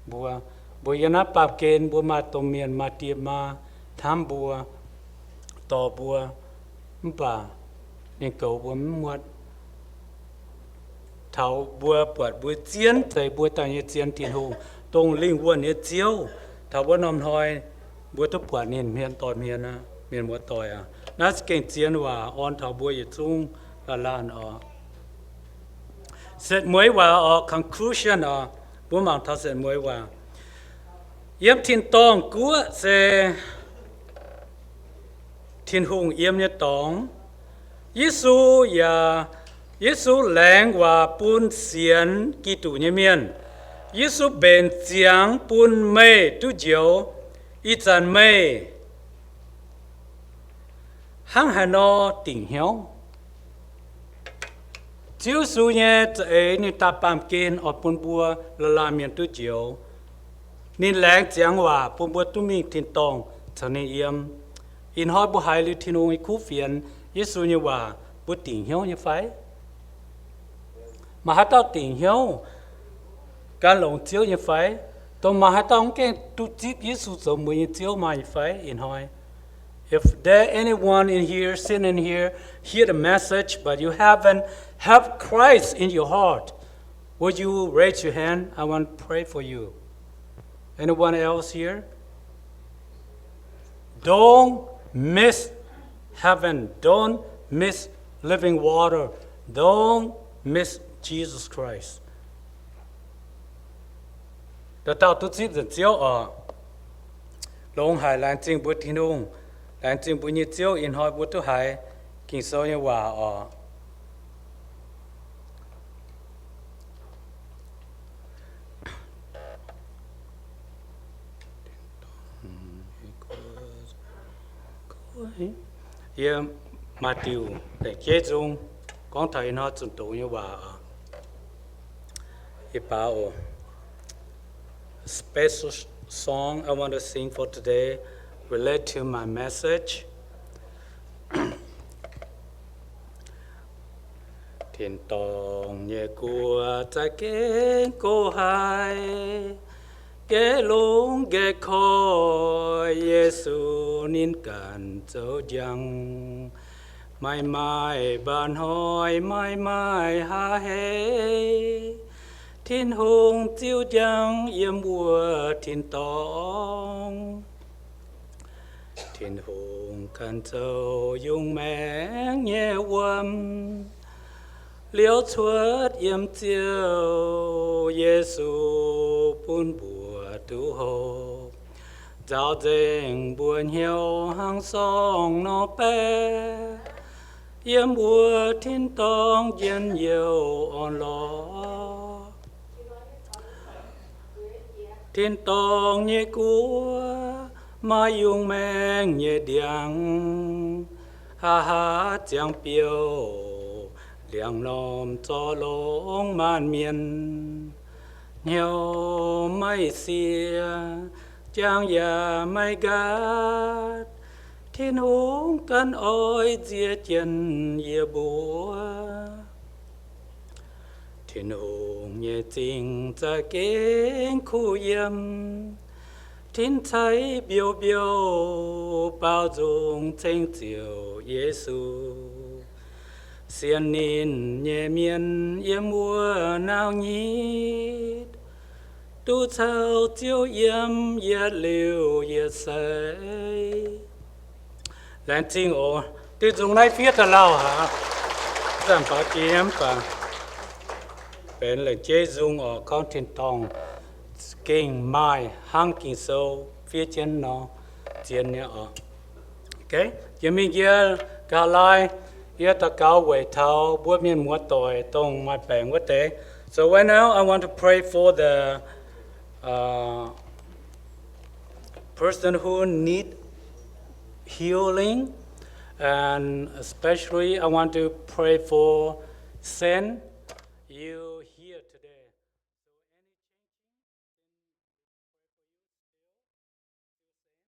mbuo. Mbuo yiem naaiv baamh gen mbuo maaih domh mienh, maaih die maa hnamv mbuo, dorh mbuo, mv baac ninh goux mbuo mv muotv. Taux mbuo buatc mbuo zien zeix mbuo daaih nyei zien Tin-Hungh, dongh lingh wuonh nyei Ziouv, taux wuov norm hnoi mbuo duqv buatc ninh hmien dorh hmien aqv, mienh muoz-doic aac. Naaiv za'gengh zien waac orn taux mbuo yietc zungv laanh laanh oc. Setv mueiz waac oc, conclusion oc. Mbuo mangc taux setv mueiz waac. Yiem tin-dorngh guoqv se Tin-Hungh yiem nyei dorngx. Yesu yaac, Yesu laengz waac bun sienx Giduc nyei mienh. Yesu mbenc ziangx bun meih duqv njoux. Ih zanc meih hnangv haaix nor dingc hnyouv? Ziouv Yesu nyei za'eix ninh daaih baamh gen oix bun mbuo laanh laanh mienh duqv njoux. Ninh laengz ziangx waac bun mbuo duqv mingh tin-dorngh caux ninh yiem. Ih hnoi mbuo haiz liuz Tin-Hungh nyei kuv fienx, Yesu nyei waac, mbuo dingc hnyouv nyei fai? Maaih haaix dauh dingc hnyouv gan longx Ziouv nyei fai? Dongh maaih haaix dauh mv gaengh duqv zipv Yesu zoux mbuo nyei Ziouv maaih nyei fai ih hnoi? If there anyone in here, sitting in here, hear the message, but you haven't have Christ in your heart, would you raise your hand? I want to pray for you. Anyone else here? Don't miss heaven. Don't miss living water. Don't miss Jesus Christ. Dauh dauh duqv zipv nzengc Ziouv oc. Longx haic, laengz zingh mbuo Tin-Hungh, laengz zingh mbuo nyei Ziouv, ih hnoi mbuo duqv haiz Ging-Sou nyei waac oc. Yiem Maaih Diuc da'yietv nzung gorngv taux ih hnoi zunh doz nyei waac oc. Yie baaux oc. A special song I want to sing for today relate to my message. Tin-dorngh nyei guoqv za'gengh gox haic, geh longx geh koiv, Yesu ninh ganh zoux njang. Maiv maaih mba'hnoi, maiv maaih haaix heix, Tin-Hungh ziux njang yiem wuov tin-dorngh. Tin-Hungh ganh zoux yungz maengx nyei wuom, liouv cuotv yiem Ziouv Yesu bun mbuo duqv hopv, nzaaux nzengc mbuo hnyouv hnangv sorng nor baeqv. yiem wuov tin-dorngh njien-youh orn-lorqc. Tin-dorngh nyei guoqv maaih yungh maengh nyei ndiangx, haaix haaix ziangx biouv, liangx-normh zorc longx maanc mienh. Hnyouv maiv sie, jangx yaac maiv nqaatv, Tin-Hungh ganh oix nzie jienv yie mbuo. Tin-Hungh nyei zingh za'gengh kuh yiem, tin-caix mbiouh mbiouh baaux nzung ceng Ziouv Yesu. Sienx ninh nyei mienh yiem wuov nauc nyitv, duqv caux Ziouv yiem yietc liuz yietc seix. Laengz zingh oc. Dinh nzung naaiv fiev da'lauh haic. Zanc faaux jiex mv baac benx laengz jeiv nzung oc, gorngv tin-dorngh gengh maaih hnangv Ging-Sou fiev jienv nor, zien nyei oc. Jiex mingh yie ga'naaiv, yie daux gaux weic taux mbuo mienh muoz-doic dongh maaih baengc wuov deix. So right now I want to pray for the uh, person who need healing, and especially I want to pray for Sen. You